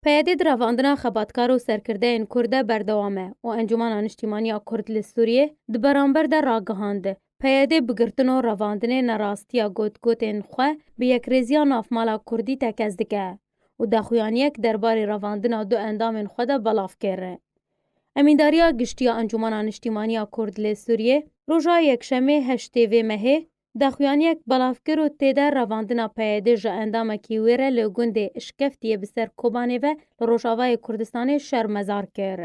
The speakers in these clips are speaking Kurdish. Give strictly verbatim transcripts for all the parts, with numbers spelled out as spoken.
P Y D di revandina xebatkar û serkirdeyên Kurd de berdewam e û Encûmena Niştîmaniya Kurd li Sûriyê di beramber de ragihand, P Y D bi girtin û revandinê nerastiya gotgotên xwe bi yekrêziya navmala Kurdî tekez dike û daxuyaniyek derbarê revandina du endamên xwe de belav kir. Emîndariya Giştî ya Encûmena Niştîmaniya Kurd li Sûriyê roja Yekşemê heştê vê mehê daxuyaniyek belav kir û tê de revandina P Y D ji endamekî wê re li gundê Işkeftiyê bi ser Kobanê ve li Rojavayê Kurdistanê şermezar kir.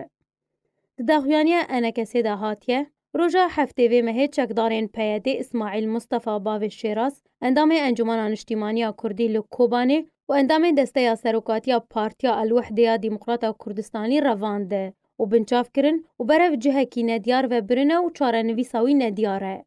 Di daxuyaniya ENKSê de hatiye, roja heftê vê mehê çekdarên P Y D Îsmaîl Mustafa bavê Şêraz, endamê Encûmena Niştîmaniya Kurdî li Kobanê û endamê Desteya Serokatiya Partiya El-Wehdê ya Demokrata Kurdistanî revand û binçav kirin û berev cihekî nediyar ve birine û çarenivîsa wî nediyar e.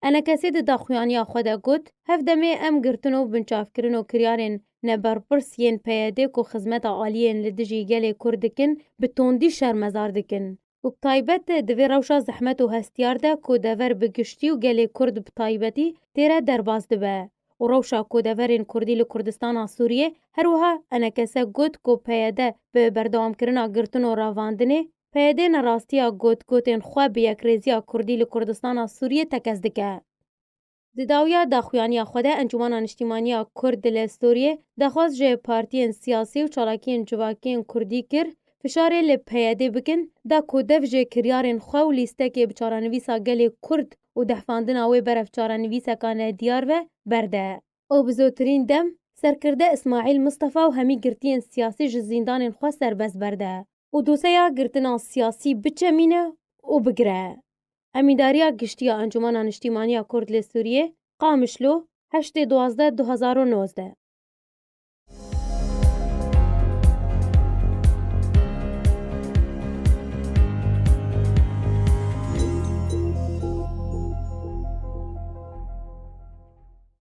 ENKSê di daxuyaniya xwe de got, Hevdemê em girtin û binçavkirin û kiryarên neberpirs yên P Y D ku xizmeta aliyên li dijî gelê Kurd dikin, bi tondî şermezar dikin û bi taybet di vê rewşa zehmet û hestiyar de ku dever bi giştî û gelê Kurd bi taybetî tê re derbas dibe û rewşa ku deverên Kurdî li Kurdistana Sûriyê, her wiha ENKS got ku P Y D bi berdewamkirina girtin û revandinê P Y D nerastiya gotgotên xwe bi yekrêziya Kurdî li Kurdistana Sûriyê tekez dike. Di dawiya daxuyaniya xwe de Encûmena Niştîmaniya Kurd li Sûriyê daxwaz ji partiyên siyasî û çalakiyên civakiyên Kurdî kir, fişarê li P Y D bikin, da ku dev ji kiryarên xwe û lîstekê bi çarenivîsa gelê Kurd û dehfandina wê berev çarenivîseka nediyar ve berde û bi zûtirîn dem serkirde Îsmaîl Mistefa û hemî girtiyên siyasî ji zîndanên xwe serbest berde û doseya girtina siyasî biçemîne û bigire. Emîndariya Giştî ya Encûmena Niştîmaniya Kurd li Sûriyê, Qamişlo, heştê duwazdeh du hezar û nozdeh.